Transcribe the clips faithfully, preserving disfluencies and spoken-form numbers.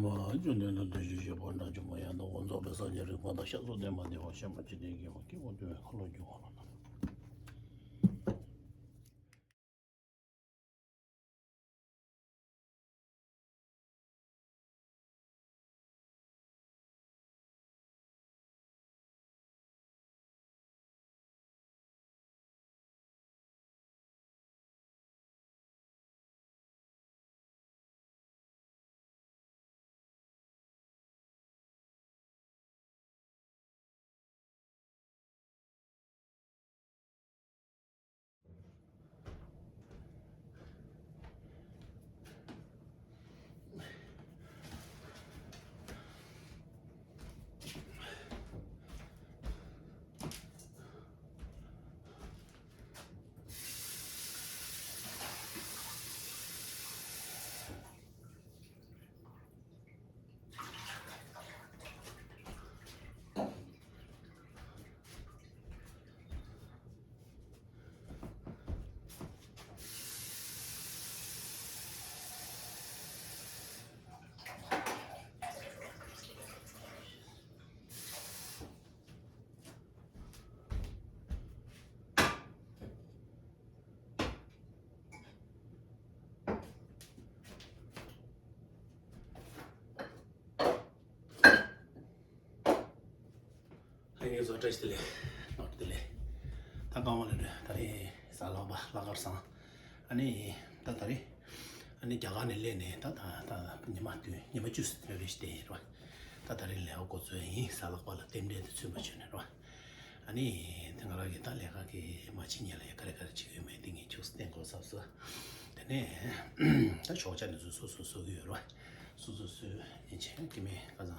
བཅོམ་ལྡན་འདས་བདུད་རྩི་ཤེས་པ་དགྲ་བཅོམ་པ་ཡང་དག་པར་རྫོགས་པའི་སངས་རྒྱས་རིག་པ་དང་ཤེས་རབ་ལྡན་པ་དེ་བ་ཤེས་པ་ཇི་ལྟར་མཁྱེན་པ་སྐྱེ་བ་ཕྱི་མ་ལ་སྐྱེ་བ་ལ། ལྷན་རྒྱས་ཚོ་བཀྲ་ཤིས་བདེ་ལེགས། ནོར་བདེ་ལེགས། ད་གང་བ་ལས་འདྲ་ད་རེས་གཟའ་ལྷག་པ་ལྷག་དཀར་བཟང་། ཨ་ནི་ད་ད་རེས་ཨ་ནི་རྒྱ་གར་ནས་སླེབས་ནས་ད་ད་ད་ཉི་མ་བདུན་ཉི་མ་བཅུ་ཙམ་རེ་རེ་ཞིག་བསྡད་ཡིན་རོ། ད་ད་རེས་ལས་ཀ་འགོ་ཚུགས་ཡིན། གཟའ་ལྷག་པ་ལ་རྟེན་འབྲེལ་དུ་ཚུད་པ་བྱུང་ནས་རོ། ཨ་ནི་དེ་ང་རང་གི་ད་ལས་ཀ་གི་མ་ཕྱི་ཉིན་ལ་ཡ་ག་རེ་ག་རེ་བྱེད་ཀྱི་ཡོད་མེད་དེ་ངས་ཁྱོད་སུ་བསྟན་དགོས་བསམ་སོང་། དེ་ནས་ད་ཞོགས་ཇ་ནས་ཚུར་སོ་སོ་བཟོ་གི་ཡོད་རོ། སོ་སོ་སོའི་ཡིན་ཆེན་སྐྱེ་མེད་ཁ་སང་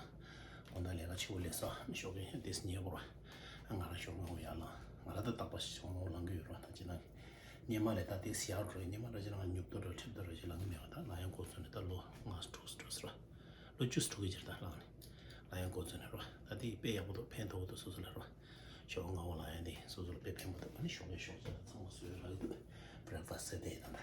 དགོང་དག་ལས་ཀ་ཆེ་བོ་ལས་སོ་ཞོགས་ཀས་དེ་སུ་ཉལ་དགོས་རོ། ང་རང་ཞོགས་ངོ་ཡར་ལངས། ང་རང་ད་རྟག་པར་ཞོགས་ངོ་ལངས་གི་ཡོད་རོ། ད་ཅི་ན་སྙེ་མ་ལས་ད་དེ་སི་ཡར་འགྲོ་སྙེ་མ་ར་ཅི་ན་ང་ཉོབ་ཏོ་འགྲོ་ཁྲིབ་ཏོ་ར་ཅི་ལངས་གི་མེད་པ། ད་ལ་ཡང་འགོ་ཚུགས་ནས་ད་ལོ་ལྔ་དྲུག་དྲུག་ར། ལོ་བཅུ་དྲུག་གི་ཕྱིར་ད་ལངས་ནས་ལ་ཡང་འགོ་ཚུགས་ནས་རོ། ད་དེ་དཔེ་ཡག་པོ་འདུག་ཕན་ཐོགས་འདུག་སོ་སོ་ལ་རོ། ཞོགས་སྔ་པོ་ལ་ཡང་དེ་སོ་སོ་ལ་དཔེ་ཕན་པོ་འདུག་ཨ་ནི་ཞོགས་ཀས་ཞོགས་ཇ་ཚང་མ་བཟོས་རག་གི་འདུག་བྷི་རེག་ཕ་སི་ཟེར་དེ་ཡིན་ད།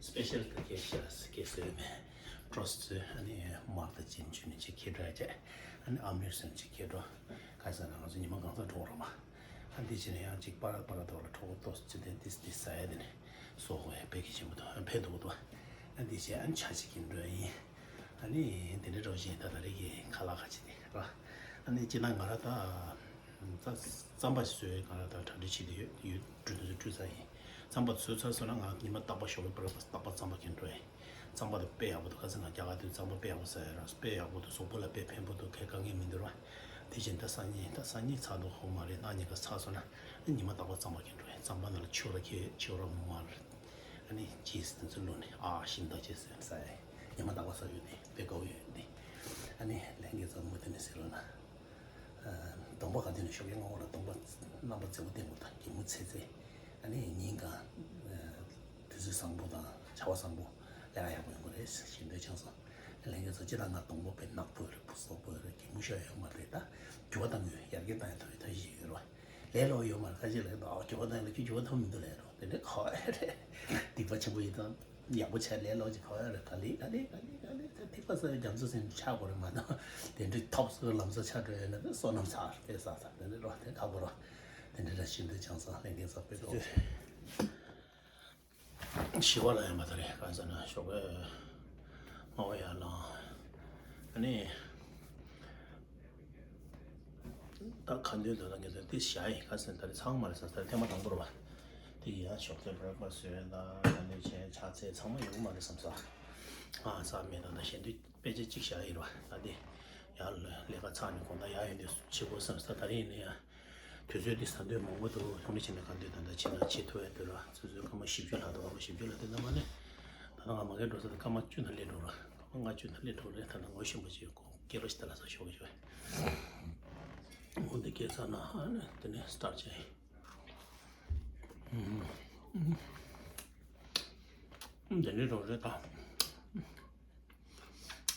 སི་པེ་ཤལ་གྱི་ཤ་སི་ཀེ་སི་མེ་ཀྲོས་ཙི་ཨ་ནི་མར་དང་ཅིན་ཆུ་ནི་ཅིག་ཁྱེར་འགྲོ་ཡ་བྱས། ཨ་ནི་ཨ་མེ་རི་སོན་ཅིག་ཁྱེར་འགྲོ། ཁ་སང་ང་ཚོ་ཉི་མ་གང་ཚ་འགྲོ་རོགས་མ། ཨ་འདི་བྱས་ནས་ཡང་ཅིག་པར་པར་དོ་ལ་གྲོགས་པོ་ཏོ་ཅི་དེ་ཏིས་ཏིས་ཟ་ཡ་དེ་ནི་སོ་ཧོ་ཡ་དཔེ་གི་ཆེན་པོ་དང་ཕན་ཐོགས་དོ། ཨ་འདི་བྱས་ཨ་ནི་ཆ་ཅིག་གིན་འགྲོ་ཡ་ཡིན། ཨ་ནི་དེ་འདྲའི་རོགས་བྱས་ད་ད་རེས་ཀྱི་ཁ་ལག་ཁ་ཅིག་དེ་ར། ཨ་ནི་ཅི་ན་ང་ར་ད། ད་རྩམ་པ་ཞིག་བཟོས་ཡོད། ང་ར་ད་གྲ་སྒྲིག་བྱེད་དུ་ཡོད་ཡོད་འགྲོ་དུས་སུ་བཀྲུས་ཚར་ཡིན། རྩམ་པ་བཟོས་ཚར་སོང་ན་ང་ཉི་མ་རྟག་པར་ཞོགས་པའི་པར་རྟག་པར་རྩམ་པ་གྱོན་འགྲོ་ཡིན། རྩམ་པ་དེ་དཔེ་ཡག་པོ་འདུག་ཁ་སང་ང་རྒྱ་གར་དུས་རྩམ་པ་དཔེ་ཡག་པོ་ཟ་ཡོད་ར། དཔེ་ཡག་པོ་འདུག་གཟུགས་པོ་ལ་དཔེ་ཕན་པོ་འདུག་ཁའི་དཀའ་ངལ་མི་འདུག་ར། དེ་བཞིན་ད་སང་ཉིན་ད་སང་ཉིན་ཚར་འདུག་ཧོ་མ་རེད། གནངས་ཉིན་ཀ་ཚར་སོང་ན་ཉི་མ་རྟག་པར་རྩམ་པ་གྱོན་འགྲོ་ཡིན། རྩམ་པ་ནང་ལ་ཆུ་ར་ཁྱེར་ཆུ་ར་མར། ཨ་ནི་ཅིས་དེ་ཚོ་བླུགས་ནས་ཨ་ཤིང་རྟ་ཅིས་ཟེར་ཟ་ཡ། ཉི་མ་རྟག་པར་ཟ་རྒྱུ་དེ་དཔེ་དགའ་བོ་ཡོད་འདི། ཨ་ནི་ལྷན་རྒྱས་ཚོ་མུ་མཐུད་ནས་ཟེར་རོགས་གནང་། གདོང་པ་ག་དུས་ནས་ཞོགས་ཀའི་སྔ་པོ་ལ་གདོང་པ་རྣམ་པ་མཛེས་པོ་བསྟན་དགོས་དང་། གད་མོ་ཚེ་ཚེ། ཨ་ནི་ཉིན་གང་དུས་ཚོད་བཟང་པོ་དང་བྱ་བ་བཟང་པོ་ལས་ཀ་ཡག་པོ་ཡོང་གི་རེད་ཞེས་འདོད་ཆགས་སོང་། ལྷན་རྒྱས་ཚོ་སྤྱིར་བཏང་ང་གདོང་པ་དཔེ་ནག་པོ་ཡོད་རེད། ཕུ་སོག་པོ་ཡོད་རེད། གད་མོ་ཤོར་ཡོད་མ་རེད། ད་འགྱུར་བ་གཏང་གི་ཡོད། ཡར་རྒྱས་བཏང་ཡ་ཐུབ་པའི་ཐབས་ཤེས་ཡོད་རེད། ལས་སླ་པོ་ཡོད་མ་རེད། ཁ་ཤས་ལ་ཨ་འགྱུར་བ་གཏང་ཡ་ལ་ཁྱོད་འགྱུར་བ་གཏང་མི་འདུག་ལབ་རོགས། དེ་འདྲའི་ག་བ་རེད། སྡིག་པ་ཆེན་པོ་ཡིན་ཙང་ཡག་པོ་བྱས་ལས་སླ་པོ་ཅིག་ག་བ་རེད། ག་ལེ་ག་ལེ་ག་ལེ་ག་ལེ་ཐིགས་པ་ཟེར་རྒྱ་མཚོ་ཟེར་ཆགས་དགོས་རེད་མ་གཏོགས། དེ་འདྲའི་ཐོབ་སོ་ལམ་སང་ཆགས་འགྲོ་ཡོད་ན་དེ་བསོད་ནམས་ཚར་དཔེ་བསགས་ཚར་དེ་འདྲའི་རོགས་དེ་ཁག་པོ་རོགས། དེ་འདྲའི་ར་ཤིན་ཏུ་ཅང་སང་ལྷན་རྒྱས་ཚོ་དཔེ་ཐོག་ཞི་བ་ལ་ཡང་མ་ད་རེ་གང་ཟེར་ན་ཞོགས་པའི་སྔ་པོ་ཡར་ལངས། ཨ་ནི་ད་ག་འདོད་འདོད་ན་ངེད་ཚོ་དེ་བཞག་ཡིན། ག་ཟེར་ད་རེ་ཚང་མ་རེད་ཟེར། ད་རེ་ཐེངས་མ་དང་པོ་རེད་པ། དེ་ཡིན་ཡང་ཞོགས་ཀས་བྷི་རེག་ཕ་སི་བཟོས་ཡོད་ད་ག་འདོད་བྱས་ཕྱག་འཚལ་ཚང་མ་ཡོང་གི་མ་རེད་བསམ་ས། ཨ་ས་མེད་ད་ད་གཞན་དུས་དཔེ་ཆ་གཅིག་བཞག་ཡིན་རེད་པ། ད་དེ་ཡར་ལས་ཀ་ཚར་ནས་དགོང་དག་ཡར་ཡོང་དུས་བྱེད་དགོས་བསམ་ས། ད་རེས་ཡིན་ན་ཡང་། དུས་ཚོད་འདི་ཟ་འདོད་མང་པོ་འདུག་ཡོང་ནས་བྱས་ན་ག་འདོད་ད་ལྟ་བྱས་ན་བྱེད་ཐུབ་ཡ་འདུག་ར། ཆུ་ཚོད་སྐར་མ་བཞི་བཅུ་ལྷག་འདུག་སྐར་མ་བཞི་བཅུ་ལྷག་དེ་ཚང་མ་ནས་ད་ལྟ་ང་མ་གིར་འགྲོ་ས་དེ་སྐར་མ་བཅུ་ནང་སླེབས་འགྲོ་ར། སྐར་མ་ལྔ་བཅུ་ནང་སླེབས་འགྲོ་རེད། ད་ལྟ་ངོ་ཤེས་པ་ཅིག་ཡོད་ཀོ་སྐད་ལ་ཞིག་ད་ལ་ས་ཞོག་གི་ཞོག་འོ་འདི་སྐད་ཚ་ན་ཧ་ནས་དེ་ནས་སི་ཊར་ཊི་བྱས་ཡིན། འདི་ནས་འགྲོ་རེད་ད།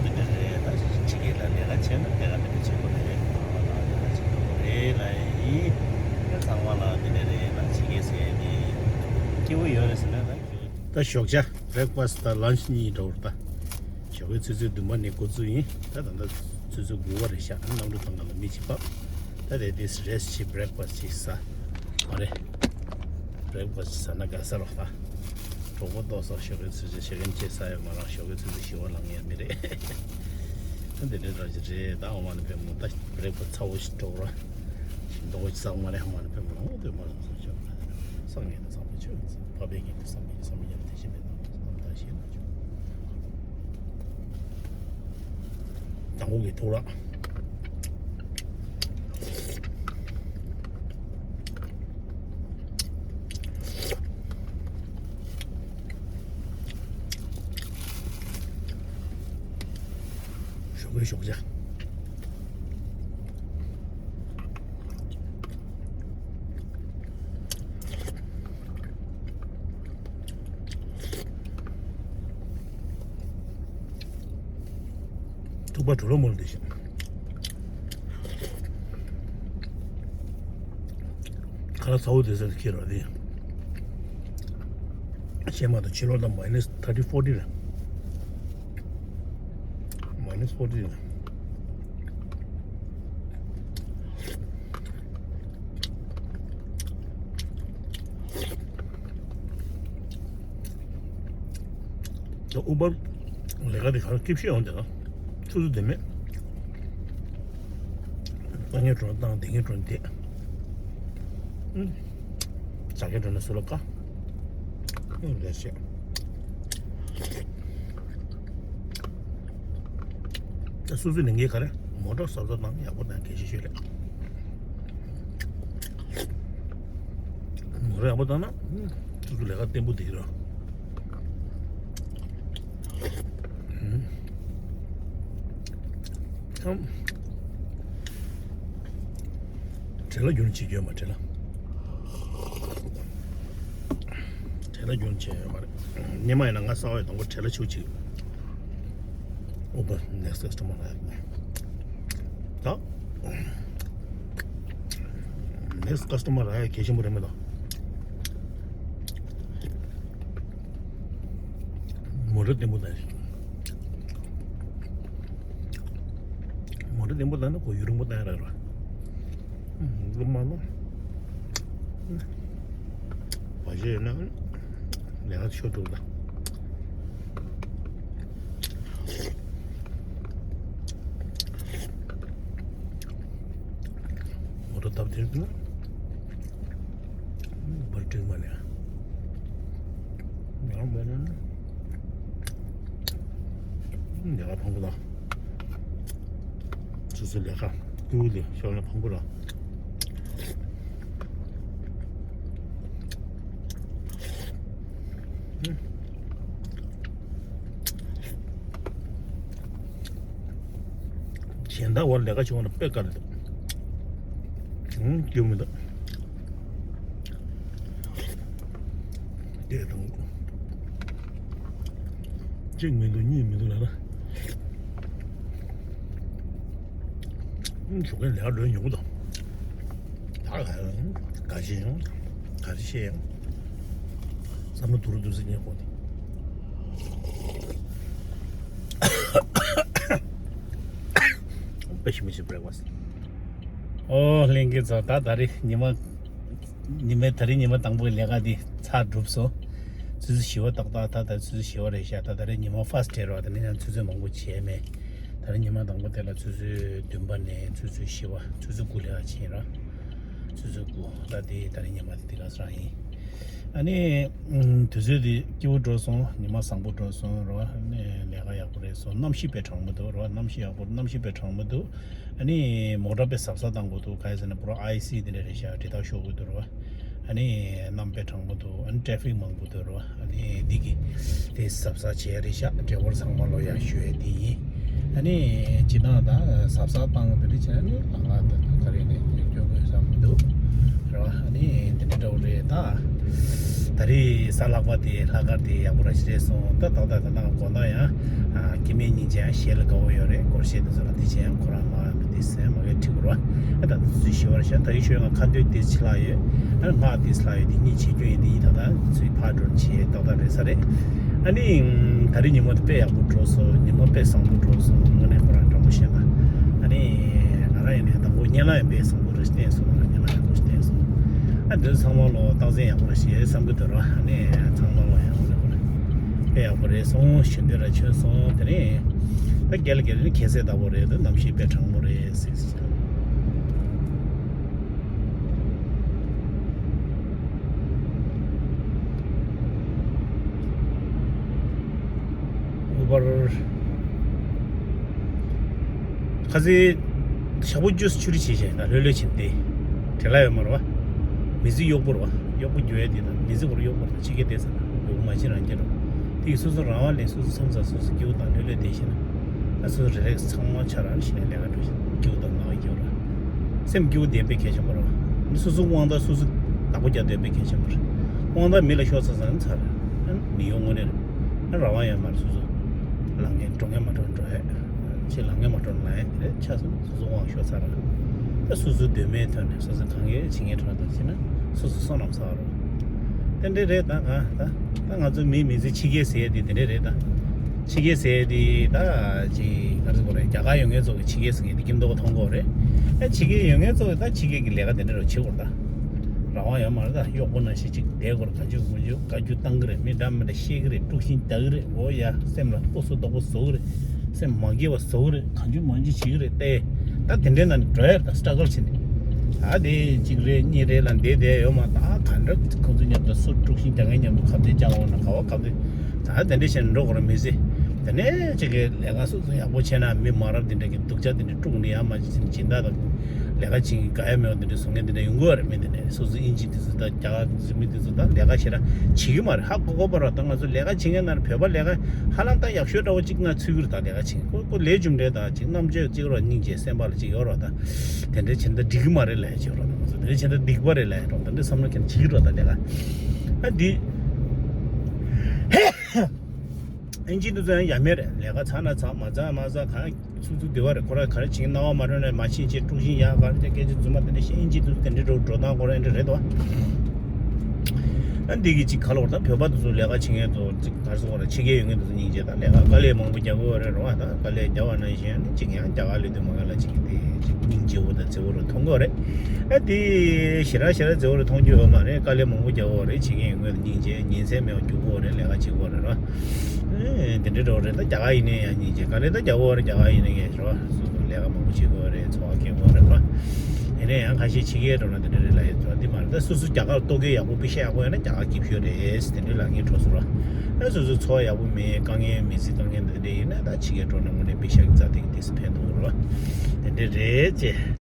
འདི་འདྲ་རེད། ད་ཕྱི་རྒྱལ་ལ་ལས་ཀ་བྱས་ན་དེ་ག་འདི་འདྲ་བྱེད་དགོས་རེད། ལས་ཀ་བྱེད་དགོས་རེད་ལ་ཡིན། ཚང་མ་ལ་འདི་འདྲ་རེད། ད་ཕྱི་རྒྱལ་ཟེར་ནི་ སྐྱིད་པོ་ཡོད་རེད་ཟེར་ན་ད། ད་ཞོགས་ཇ་breakfast་དང་lunch་གཉིས་འགྲོ་བར་ད། ཞོགས་ཀའི་ཆུ་ཚོད་བདུན་པ་ནས་འགོ་བཙུགས་ཡིན། ད་ད་ལྟ་ཆུ་ཚོད་དགུ་པ་རེད་ཤག་གནམ་གྲུ་ཐང་ག་ལ་མི་གཅིག་བབས། ད་དེ་དེ་rest་བྱེད་breakfast་ཅིག་ཟ། མ་རེད། breakfast་ཟ་ན་དགའ་ས་རོགས་ད། གྲོགས་པོ་ཏོག་ཙམ་ཞོགས་ཀའི་ཆུ་ཚོད་ཞེ་གན་ཅེ་ཟ་ཡོད་མ་རང་ཞོགས་ཀའི་ཆུ་ཚོད་བཞི་པ་ལངས་ཡ་མི་རེད། ད་འདི་འདྲའི་ར་ཅི་རེད་ད་ཨོ་མ་ནི་ཕེ་མོ་ད་breakfast་ཚ་བོ་ཞིག་འགྲོ་ར། ཞིམ་མདོག་ཅིག་ཟ་མ་རེད་ཨོ་མ་ནི་ཕེ་མོ་ལོང་དུ་མ་རང་ཚོ་ཞོགས་ཀ་སང་ངེ་ན་ཚང་མ་ཆོས་ཚ་ཕ་བེ་གི་དུ་བསམ་པའི་བསམ་པའི་ཡང་དེ་བཞིན་མེད་ན་བསམ་ད་ཤེས་ན་ཆོས། དང་པོ་གི་ཐུག་ར། ཞོགས་པའི་ཞོགས་ཇ། ཐུག་པ་གྲོ་ལོ་མོལ་དེ་བཞིན། ཁ་ལག་ཚ་བོ་དེ་ཚོ་ཁྱེར་རོགས་དེ། ཤེས་མ་ཐུབ་ཕྱི་ལོགས་ད་minus thirty forty་རེད། minus forty་རེད། ད་ཨུ་བར་ལས་ཀ་དེ་ག་རེ་སྐྱིད་ཤོས་ཡོང་དེ་ན་ཆུ་ཚོད་དེ་མེད། བཏང་ངེས་འགྲོ་ན་བཏང་བསྡད་ངེས་འགྲོ་ན་བསྡད། ཨུ། བྱ་དགའ་འགྲོ་ན་སུ་ལ་དགའ། ཨུ་ལས་བྱེད། ད་སོ་སོའི་ལས་འགན་ག་རེ་མོ་ཊ་གཟབ་གཟབ་དང་ཡག་པོ་དང་གལ་ཆེ་ཤོས་རེད། མོ་ཊ་ཡག་པོ་བཏང་ན་སོ་སོ་ལས་ཀ་བརྟན་པོ་བསྡད་ཀྱི་རེད། ཨམ། བྲེལ་ལ་རྒྱུན་བྱེད་རྒྱུ་ཡོད་མ་བྲེལ་ལ། བྲེལ་ལ་རྒྱུན་བྱེད་ཡོད་མ་རེད། སྙེ་མ་ཡིན་ན་ང་གསར་པ་ཡི་དང་པོ་བྲེལ་ལ་ཆུ་གཅིག་ཨོ་པ་next customer་ལ་ཡག་ད། next customer་ལ་ཡག་གལ་ཆེན་པོ་རེད་མེད་དོ། མོ་ཊ་བརྟན་པོ་བཏང་ཞིག་མོ་ཊ་བརྟན་པོ་བཏང་ན་ཁོ་ཡུན་རིང་པོ་བཏང་ཡ་རག་ར། སློབ་མ་ལ། བ་ཞེས་ན་ལས་ཀ་ཤོར་འདུག་ལ། མོ་ཊ་བཏབ་དེར་དུ་བར་སྤྲིང་མ་ལས། ཡང་མེད་ན་ནི་ལས་ཀ་ཕངས་པོ་དང་། སོ་སོའི་ལས་ཀ་སྐྱིད་པོ་དེ་ཤོར་ན་ཕངས་པོ་ར། གཞན་དག་བར་ལས་ཀ་བྱུང་བ་ན་དཔེ་དཀའ་ལས་འདུག་ཨང་རྒྱུ་མི་འདུག་དེ་དང་གཅིག་མི་འདུག་གཉིས་མི་འདུག་ལ་ན། ཨང་ཞོགས་ཀའི་ལས་ཀ་ལོས་ཉོ་གི་འདུག་ད་ག་ག་ཞིག་ཡང་ག་རེ་བཤད་ཡང་བསམ་བློ་དུ་རུ་དུ་སི་ཉན་དགོས་ནི། དཔེ་ཞིམ་པོ་ཞིག་breakfast། ཨོ་ལྷན་རྒྱས་ཚོ་ད་ད་རེས་ཉི་མ་ཉི་མའི་ད་རེས་ཉི་མ་དང་པོའི་ལས་ཀ་འདི་ཚར་གྲུབ་སོང་། ཆུ་ཚོད་བཞི་པ་ཏག་ཏག་ད་ད་ཆུ་ཚོད་བཞི་པ་རེད་ཤག་ད་ད་རེས་ཉི་མ་first་day་རེད་བ། ད་ནི་ཡང་ཆུ་ཚོད་མང་པོ་བྱས་མེད། ད་རེས་ཉི་མ་དང་པོ་དེ་ལ་ཆུ་ཚོད་བདུན་པ་ནས་ཆུ་ཚོད་བཞི་པ་ཆུ་ཚོད་དགུ་ལས་ཀ་བྱས་ར། ཆུ་ཚོད་དགུ་ད་དེ་ད་རེས་ཉི་མ་དེ་དེ་ག་ས་རང་ཡིན། ཨ་ནི། ཨུམ། དུས་ཚོད་འདི་སྐྱིད་པོ་འགྲོ་སོང་། ཉི་མ་བཟང་པོ་འགྲོ་སོང་རོ། ཨ་ནི་ལས་ཀ་ཡག་པོ་རེད་སོང་། གནམ་གཤིས་དཔེ་གྲང་མོ་འདུག་རོ། གནམ་གཤིས་ཡག་པོ་གནམ་གཤིས་དཔེ་གྲང་མོ་འདུག་ཨ་ནི་མོ་ཊ་དཔེ་གཟབ་གཟབ་བཏང་དགོས་འདུག་ག་རེ་ཟེར་ན་པུ་རོ་ཨའི་སི་དེ་འདྲ་རེད་ཤག་འདྲེ་ཐག་ཤོར་དགོས་འདུག་རོ། ཨ་ནི་གནམ་དཔེ་གྲང་མོ་འདུག་ཨ་ནི་ཊེ་ཕིག་མང་པོ་འདུག་རོ། ཨ་ནི་འདི་གི་དེ་གཟབ་གཟབ་བྱས་རེད་ཤག་ཌ་རའི་ཝར་ཚང་མ་ལོ་ཡག་ཞུ་ཡས་འདི་ཡིན། ཨ་ནི་སྤྱིར་བཏང་ད་གཟབ་གཟབ་བཏང་དེ་འདྲ་བྱས་ནས་ལ་ང་ད་ག་རེ་ནས་སྐྱོན་དགོས་བསམ་མི་འདུག་རེད་བ། ཨ་ནི་དེ་འདྲ་འདྲ་བོ་རེད་ད། ད་རེས་གཟའ་ལྷག་པ་དེ་ལྷག་དཀར་དེ་ཡག་པོ་ར་ཞིག་རེད་སོང་། ད་ཏག་ཏག་ད་ནང་དགོང་དག་ཡང་ཨ་སྐྱེ་དམན་སྙིང་རྗེ་ཡང་གཞས་ལ་དགའ་བོ་ཡོད་རེད། སྐོར་གཞས་དེ་ཚོ་ལ་དེ་བྱས་ཡང་ཁོ་རང་མ་དེ་སེམས་མ་གའི་ཁྲིད་དགོས་ར། ཨ་ད་དེ་ཚོ་ཞི་བར་བྱ། ད་ཡིན་ཞོད་ང་ཁ་འདོན་དེ་ཕྱི་ལ་ཡོད། ཨ་ནི་ང་དེ་ཕྱི་ལ་ཡོད་དེ་གཉིས་བྱེད་རྒྱུ་ཡིན་དེ་ཡིན། ད་ད་ཚུའི་ཕ། ས་རེད། ཨ་ནི་ད་རེས་ཉི་མ་དེ་དཔེ་ཡག་པོ་འགྲོ་སོང་། ཉི་མ་དཔེ་བཟང་པོ་འགྲོ་སོང་། དངོས་གནས་ཁོ་རང་དྲང་པོ་བཤད་ན། ཨ་ནི་ང་རང་ཡིན་ནའི་དང་པོ་བརྙན་ལ་ཡང་དཔེ་བཟང་པོ་རེ་བསྟན་སོང་། ང་བརྙན་ལ་ཡག་པོ་བསྟན་སོང་། ཨ་འདི་ཚང་མ་ལོ་རྟགས་མཚན་ཡག་པོ་རེ་བྱེད་བསམ་གི་འདུག་ར། ཨ་ནི་ཚང་མ་ལོ་ཡག་པོ་རེ་པོ་རེ་དཔེ་ཡག་པོ་རེད་སོང་། ཞུ་འདོད་ར་བྱུང་སོང་། དེ་ནས་ད་རྒྱལ་རྒྱལ་ནི་ཁྱད་ཚད་ལྟ་བུ་རེད། ད་གནམ་གཤིས་དཔེ་གྲང་མོ་རེད་ཟེར། ཨུ་བར། ཁ་ཟས་ཞག་པོ་ཅུ་ཆུ་རི་བྱེད་བྱས་ན་ལྷོད་ལྷོད་བྱེད་དེ། བྲེལ་བ་ཡོད་མ་རེད་བ། མི་ཚེ་གཡོག་པོ་རེད་བ། གཡོག་པོ་རྒྱུ་ཡས་དེ་དང་མི་ཚེ་བོར་གཡོག་པོ་རེད། ཕྱི་རྒྱལ་བསྡད་ས་ན་གཡོག་པོ་མ་བྱེད་རང་རྒྱལ་རོགས། དེ་ཡིས་སོ་སོ་རང་དབང་ལེན། སོ་སོ་མཚམས་མཚམས་སོ་སོ་སྐྱིད་པོ་དང་ལྷོད་ལྷོད་བསྡད་ཤེ་ན། ཨ་སོ་སོ་རེ་རེ་ཚང་མ་ཆ་རང་ཤི་ནས་ལས་ཀ་འགྲོ་ཤེ་ན་སྐྱིད་པོ་དང་ནང་བའི་སྐྱིད་པོ་ར། སེམས་སྐྱིད་པོ་ལྡན་པའི་གལ་ཆེན་པོ་རེད་བ། ཨ་ནི་སོ་སོ་དབང་ཐང་སོ་སོ་བདག་པོ་རྒྱག་འདོད་པའི་གལ་ཆེན་པོ་རེད། དབང་ཐང་མི་ལ་ཤོར་ཚར་ཚར་ན་ཚར་རེད། ཨ་ནི་མི་ཡོང་དངོས་གནས་རེད། ཨ་རང་དབང་ཡོད་མ་རེད། སོ་སོ་ལངས་མཁན་འགྲོ་མཁན་མ་འགྲོ་འགྲོ་ཡས། ཕྱིར་ལངས་མཁན་མ་འགྲོ་ལངས་ཡས་རེད། ཆ་སོང་། སོ་སོ་དབང་ཤོར་ཚར་ར། ད་སོ་སོའི་འདོད་མའི་ཐོག་ནས་སོ་སོ་གང་ཡོད་བྱེད་མཁན་གྲོགས་དང་བྱས་ན་སོ་སོ་བསོད་ནམས་བསགས་རོགས། དེ་འདྲ་རེད། ད་ག་ད་ད་ང་ཚོ་མི་མི་ཚེ་ཕྱི་རྒྱལ་ཟེར་ཡས་དེ་དེ་འདྲ་རེད། ད་ཕྱི་རྒྱལ་ཟེར་ཡས་དེ་ད་ཅིག་ག་རེ་ཟེར་དགོས་རེད། རྒྱ་གར་ཡོད་མཁན་ཚོ་གི་ཕྱི་རྒྱལ་ཟེར་མཁན་དེ་ཀྱིན་མདོག་མཐོང་གི་ཡོད་རེད། ཨ་ཕྱི་རྒྱལ་ཡོད་མཁན་ཚོ་གི་ད་ཕྱི་རྒྱལ་གི་ལས་ཀ་དེ་འདྲ་རུ་བྱེད་དགོས་རེད། ད་རང་དབང་ཡོད་མ་རེད། ད་གཡོག་པོ་ནང་བཞིན་ཅིག་བསྡད་དགོས་རེད། ག་ཅུ་ག་ཅུ་བཏང་གི་རེད། མི་འདྲ་མི་འདྲ་བཤད་གི་རེད། དཀྲུག་ཤིང་རྒྱག་གི་རེད། འོ་ཡ་སེམས་ལ་སྤུ་སུ་དོག་པོ་བཟོ་གི་རེད། སེམས་མ་དགྱེས་པ་བཟོ་གི་རེད། གང་བྱུང་མང་བྱུང་བྱེད་ཀྱི་རེད་དེ། ད་དེ་འདྲའི་ནང་ནས་འགྲོ་ཡ་རེད། ད་སི་ཊ་གལ་བྱེད་ནས། ད་དེ་གཅིག་རེད་གཉིས་རེད་ལ་འདས་བསྡད་ཡོད་མ། ད་ག་འདྲ་ཁོང་ཚོ་མཉམ་དུ་སུ་དཀྲུག་ཤིང་རྒྱག་མཁན་མཉམ་དུ་ཁ་གཏད་བཅག་འོང་ན་ག་བ་ག་བ་དེ། ད་དེ་འདྲ་བྱས་ནས་འགྲོ་དགོས་རེད་མི་ཚེ། དེ་ནས་གཅིག་གི་ལས་ཀ་སོ་སོ་ཡག་པོ་བྱས་ན་མི་མ་རབས་དེ་འདྲ་གི་སྡུག་ཅག་དེ་འདྲ་དཀྲུག་ནས་ཡ་མ་བྱེད་སྦྱིན་བདག་དང་ལས་ཀ་བྱེད་མཁན་དགའ་ཡ་མེད་པ་དེ་འདྲ་བཟོ་མཁན་དེ་འདྲ་ཡོང་གི་ཡོད་རེད། མི་དེ་འདྲ་སོ་སོ་དབྱིན་ཇི་དེ་ཚོ་དང་རྒྱ་གར་མི་དེ་ཚོ་དང་ལས་ཀ་ཞེ་དྲག་བྱེད་ཀྱི་མ་རེད། ཧ་གོ་གོ་བ་ར། ད་ང་ཚོ་ལས་ཀ་བྱེད་མཁན་ནང་བོད་པ་ལས་ཀ་ཧ་ལམ་ད་ཡག་ཤོས་འདྲ་བོ་གཅིག་ང་ཚུད་ཀྱི་རེད། ད་ལས་ཀ་བྱེད་མཁན་ཁོ་ཁོ་ལས་རྒྱུ་འབྲས་དང་གཅིག་རྣམ་དཔྱོད་གཅིག་རོ་སྙིང་རྗེ་སེམས་པ་ལ་གཅིག་ཡོད་རོ། ད་དེ་འདྲ་བྱེད་ན་ད་འགྲིག་གི་མ་རེད་ལབ་ཡ་བྱེད་རོ། ད་ང་ཚོ་དེ་འདྲ་བྱེད་ན་ད་འགྲིག་པ་རེད་ལབ་ཡ་རོ། ད་འདྲ་བསམ་བློ་ཁྱེར་ན་བྱེད་ཀྱི་རོ། ད་ལས་ཀ་ཨ་འདི། ཨིན་ཇི་འདི་ཚོ་ཡང་ཡ་མེད་རེད། ལས་ཀ་ཚར་ན་ཚར། མ་ཚར་མ་ཚར། གང་ཚུགས་ཚུགས་བསྡད་པ་རེད། ཁོ་རང་ག་རེ་བྱེད་ཀྱི་སྣང་བ་མ་འགྲོ་ནས་མ་ཕྱིན་ཆད་དཀྲུག་ཤིང་ཡག་ག་རེ་བྱས་སྐད་ཆ་རྫུན་མ་དེ་འདྲ་བཤད། ཨིན་ཇི་འདི་ཚོ་དེ་འདྲའི་འགྲོ་འགྲོ་སྟངས་ཁོ་རང་འདྲ་རེད་དོ། ཨ་འདི་གི་ཅིག་ག་ལ་བར་ད་བོད་པ་འདི་ཚོ་ལས་ཀ་བྱེད་མཁན་ཚོ་ཅིག་ག་རེ་ཟེར་དགོས་རེད། ཕྱི་རྒྱལ་ཡོད་མཁན་འདི་ཚོ་སྙིང་རྗེ་དང་ལས་ཀ་དཀའ་ལས་མང་པོ་རྒྱག་གི་ཡོད་རེད་རོ། ཨ་ད་དཀའ་ལས་རྒྱག་པ་ནང་བཞིན་ཨ་ནི་ཅིག་ཡང་རྒྱ་གར་སླེབས་དུས་མ་ག་ལ་ཅིག་དེ་ཅིག་སྙིང་རྗེ་བོ་དང་བརྩེ་བོ་རུ་མཐོང་གི་ཡོད་རེད། ཨ་དེ་ཞེ་དྲག་ཞེ་དྲག་བརྩེ་བོ་རུ་མཐོང་རྒྱུ་ཡོད་མ་རེད། དཀའ་ལས་མང་པོ་རྒྱག་གི་ཡོད་རེད། ཕྱི་རྒྱལ་ཡོད་མཁན་སྙིང་རྗེ། ཉིན་མཚན་མེད་པར་རྒྱུག་གི་ཡོད་རེད། ལས་ཀ་བྱེད་ཀྱི་ཡོད་རེད་རོ། ཨེ་དེ་འདྲའི་འགྲོ་རེད། ད་རྒྱ་གར་ཡིན་ནའི་ཡང་སྙིང་རྗེ། ག་རེ་ད་རྒྱ་བོད་རེད། རྒྱ་གར་ཡིན་ནའི་ངས་རོ། སོ་སོ་ལས་ཀ་མང་པོ་བྱེད་དགོས་རེད། འཚོ་བ་སྐྱེལ་དགོས་རེད་རོ། ཡིན་ནའི་ཡང་ཁ་ཤས་ཕྱི་རྒྱལ་འགྲོ་ན་དེ་འདྲ་རེད་ལབ་ཡོད་ཚོ་འདི་མ་རེད། ད་སོ་སོ་རྒྱ་གར་ལྟོ་གོས་ཡག་པོ་དཔེ་ཤ་ཡག་པོ་ཡོད་ན་རྒྱ་གར་སྐྱིད་ཤོས་རེད། དེ་འདྲའི་ལབ་མཁན་འགྲོ་སོང་རོ། ཨ་སོ་སོ་འཚོ་བ་ཡག་པོ་མེད། དཀའ་ངལ་མི་ཚེ་དཀའ་ངལ་འདི་འདྲ་ཡིན་ན་ད་ཕྱི་རྒྱལ་འགྲོ་ན་དངོས་གནས་དཔེ་ཤ་གི་རྩ་དེ་གི་དེ་སུ་ཕན་ཐོགས་རོ། དེ་འདྲ་རེད་ཅེ།